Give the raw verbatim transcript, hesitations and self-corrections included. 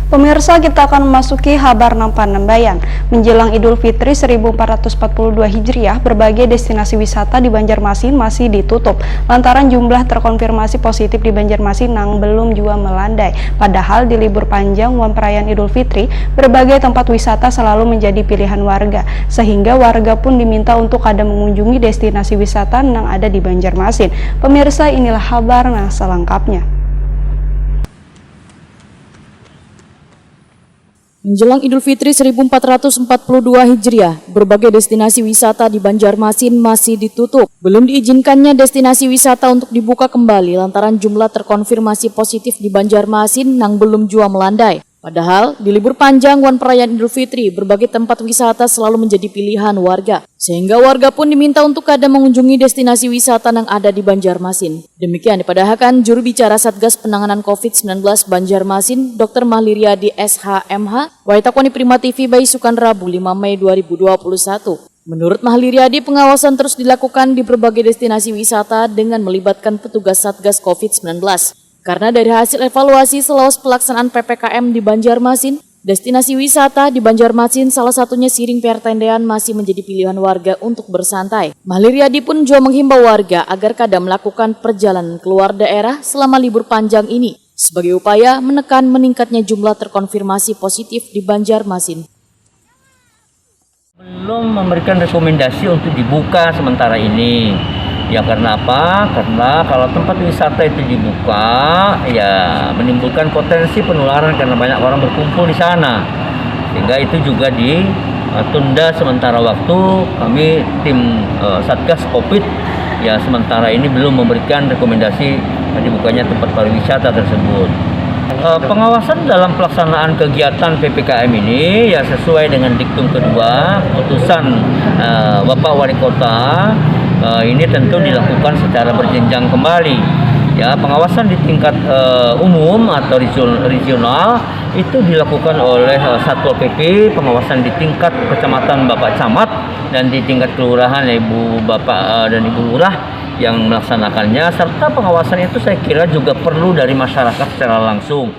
Pemirsa, kita akan memasuki habar nang panambayan. Menjelang Idul Fitri seribu empat ratus empat puluh dua Hijriah, berbagai destinasi wisata di Banjarmasin masih ditutup lantaran jumlah terkonfirmasi positif di Banjarmasin nang belum jua melandai. Padahal di libur panjang wan perayaan Idul Fitri, berbagai tempat wisata selalu menjadi pilihan warga, sehingga warga pun diminta untuk kada mengunjungi destinasi wisata nang ada di Banjarmasin. Pemirsa, inilah habar nang selengkapnya. Menjelang Idul Fitri seribu empat ratus empat puluh dua Hijriah, berbagai destinasi wisata di Banjarmasin masih ditutup. Belum diizinkannya destinasi wisata untuk dibuka kembali lantaran jumlah terkonfirmasi positif di Banjarmasin nang belum jua melandai. Padahal, di libur panjang wan perayaan Idul Fitri, berbagai tempat wisata selalu menjadi pilihan warga, sehingga warga pun diminta untuk kada mengunjungi destinasi wisata nang ada di Banjarmasin. Demikian dipadahakan juru bicara Satgas Penanganan covid sembilan belas Banjarmasin, dokter Mahli Riyadi, S H M H, wayah takuni Prima T V baisukan Rabu lima Mei dua ribu dua puluh satu. Menurut Mahli Riyadi, pengawasan terus dilakukan di berbagai destinasi wisata dengan melibatkan petugas Satgas covid sembilan belas. Karena dari hasil evaluasi selawas pelaksanaan P P K M di Banjarmasin, destinasi wisata di Banjarmasin, salah satunya Siring Pertendean, masih menjadi pilihan warga untuk bersantai. Mahli Riyadi pun jua menghimbau warga agar kada melakukan perjalanan keluar daerah selama libur panjang ini, sebagai upaya menekan meningkatnya jumlah terkonfirmasi positif di Banjarmasin. Belum memberikan rekomendasi untuk dibuka sementara ini. Ya, karena apa? Karena kalau tempat wisata itu dibuka, ya, menimbulkan potensi penularan karena banyak orang berkumpul di sana. Sehingga itu juga ditunda sementara waktu. Kami, tim, eh, Satgas covid, ya, sementara ini belum memberikan rekomendasi dibukanya tempat pariwisata tersebut. Eh, pengawasan dalam pelaksanaan kegiatan P P K M ini, ya, sesuai dengan diktum kedua, keputusan, eh, Bapak Wali Kota, eh, ini tentu dilakukan secara berjenjang kembali. Ya, pengawasan di tingkat, eh, umum atau region-, regional itu dilakukan oleh, eh, Satpol P P, pengawasan di tingkat kecamatan Bapak Camat, dan di tingkat kelurahan, ya, Ibu Bapak, eh, dan Ibu Lurah yang melaksanakannya, serta pengawasan itu saya kira juga perlu dari masyarakat secara langsung.